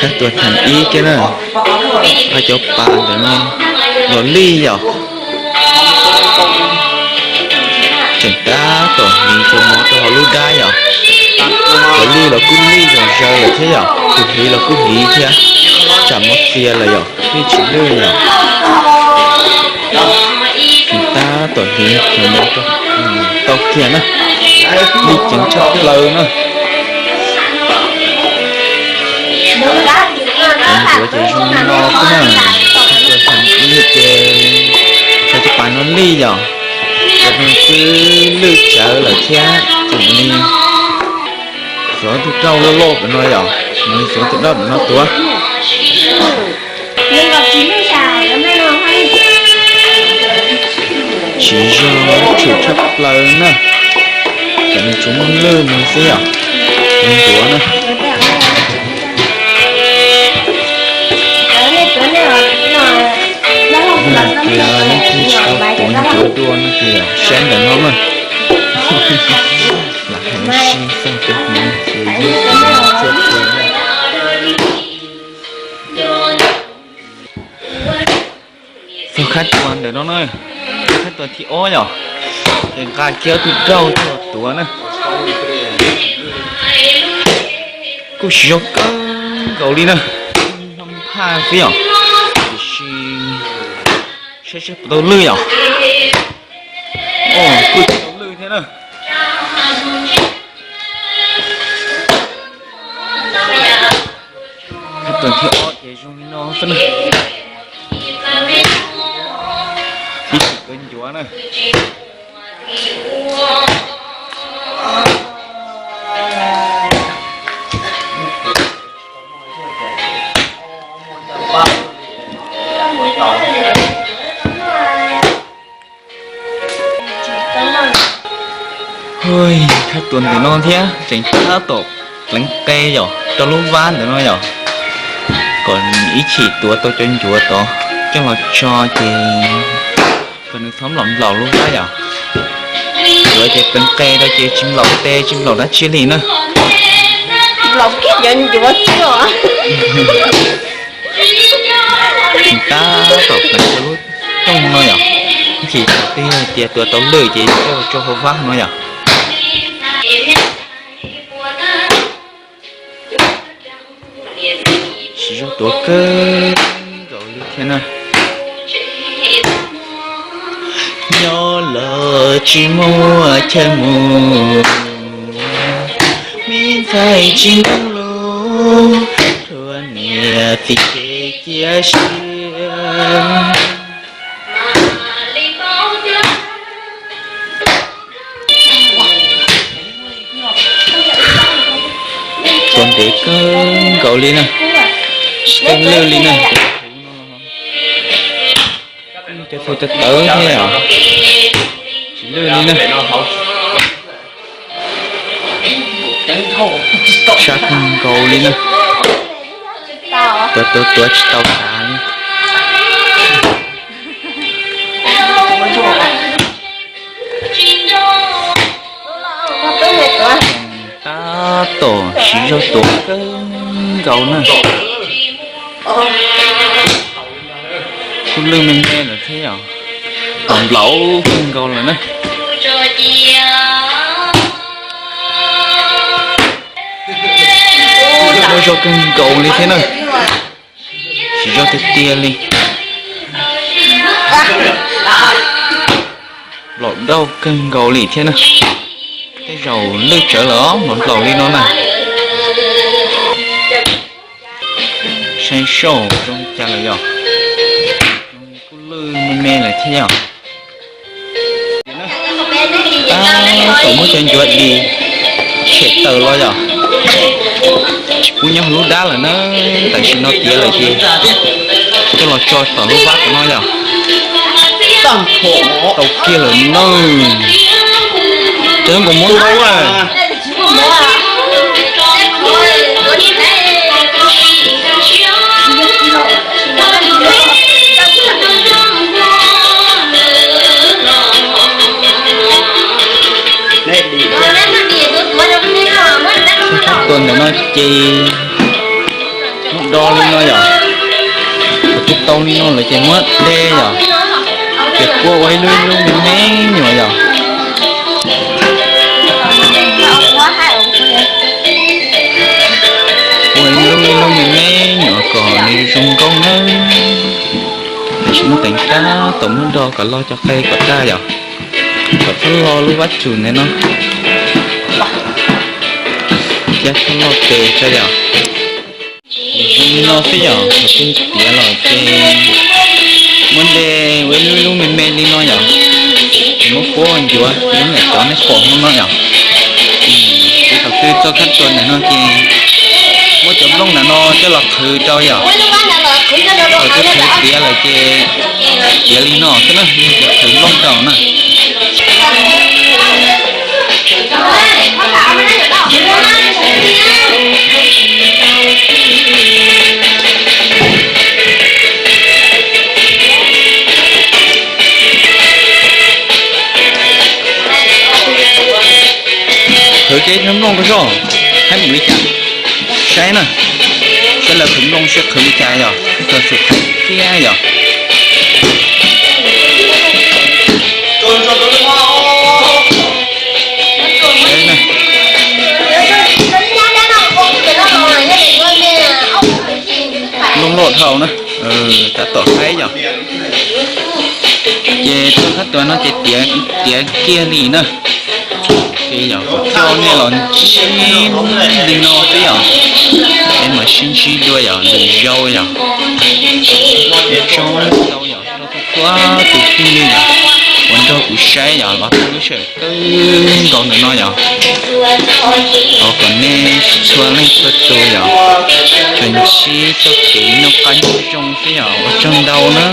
Tab tuaj theem ib kiag na, pab cov pas ntawm no los lij yom. Tseem tab tom hliv cov mov rau hauv lub dab yom. Cov lij los kuj lij zom zaws lawm thiab yom, tus hliv los kuj hliv thiab, tsam mov txias lawm yom, lij tsis lwj yom. Tseem tab tom hliv cov mov rau tau kiag na, lij ceev tshaj plaws na. Cov ncuav ces zoo li no xwb na, ib ces cov cov pas no lij yom, cov no twb lwj tsawv lawm thiab, ces mam li xov tus rauj loj loj pem no yom, mam li xov tus rauj pem no tuav. Tsis zoo tshwm tshaj plaws na, ces nws tsuas muaj lwj no xwb yom, ncuav na. Tias leej twg tsis tau tuav ncuav dua no ces saib ntawm no na. Lam hais ib si txog cov hmoov ces yeej txhua txhua na. Txog khab tuas ntawm no na, khab tuas thib ob yom, ces nqa kiag tus rauj coj tuav na. Kuj tsis zoo kawg nkaus li na, nyob phaj xwb yom, tiam sis saib seb puas tau lwj yom. Kuj tsis tau lwj thiab na. Khab tuas thib ob ces zoo li no xwb na. Ib sim kawg ncuav na. Khab tuas ntawm no thiab tseem tab tom pleev qe yom rau lub vab ntawm no yom, kom ib chim tuav tau cov ncuav tod coj los tso ces kom nws txhob nplaum nplaum lub vab yom. Ncuav ces pleev qe rau ces tsis nplaum tes tsis nplaum dab tsi li na. Nplaum kiag cov ncuav xwb os. Tab tom pleev rau lub rooj no yom, ib chim thaum twg yog hais tias tuav tau lwj ces coj los tso hauv vab no yom. Siv zog tuav kawg nkaus li thiab na. Nyob los tsis muaj chaw mus, me ntxhais tsis ntev los, rua niam txiv kev cia siab. Tuav ntev kawg nkaus li na, tsis tau lwj li na. Cov txhuv tawv tawv thiab os, tsis lwj li na. Sab kawg nkaus li na. Tuav tuav tuav tsis tau tas li. Tab tom siv zog tuav kawg nkaus na. Kuj lwj me me lawm thiab yom, tom nplaum kawg nkaus lawm na. Lwj zog kawg nkaus li thiab na. Siv zog tiag tiag li. Nplaum dauj kawg nkaus li thiab na. Tej zaum lwj tsawv lawm os, nplaum nplaum li no na. Saib seb zoo li cas lawm yom. Kuj lwj me me lawm thiab yom. Tab tom muab cov ncuav dis tshem tawm los yom. Tsis pub nyob hauv lub dab lawm na, tam sim no tiav lawm ces coj los tso tom lub vab tom no yom. Tau kiag lawm na. Cov nkaus muab ntau na. Tuas ntawm no ces muab Tau li no yom, tau li no lawm ces muab de yom, ces kuaj ua ib lub ib lub me me nyuam yom. Ua ib lub ib lub me me nyuam kom nws zoo nkauj na. Tsis muaj teev tab tom muab do kom loj cov qe kom tag yom, kom txhob loj lub vab tsum ntawd no, thiab txhob loj tes tso yom. Zoo li no xwb yom, thaum twg tiav los ces muab de ua ib lub ib lub me me li no yom, ces muab kuab ncuav zoo li cov nej pom no no yom. Ces thaum twg txog khab tua ntawm no ces muab cov nplooj ntawm no coj los qhwv rau yom. Thaum twg qhwv tiav lawm ces tiav li no xwb na, qhwv nplooj rau na. Qhwv cov nplooj ko zog, saib mus li cas, saib na, saib lawv qhwv nplooj seb qhwv li cas yom, txog su qhwv tiag yom. Nplooj loj dhau na, tab tom saib yom. Ces txog khab tua no ces tiav kiag li na. Ces yog kuv coj nej los ntsib li no xwb yom. Es mam sib ntsib dua yom, lwm zaus yom. Tsaug ntau yom, txhua tus phooj ywg yom, uas nrog kuv saib yom, los txog lub sij hawm kawg nkaus ntawm no yom. Thov kom nej txhua leej txhua tus yom, tsuas ntsib txoj kev noj qab nyob zoo xwb yom, ua tsaug ntau na.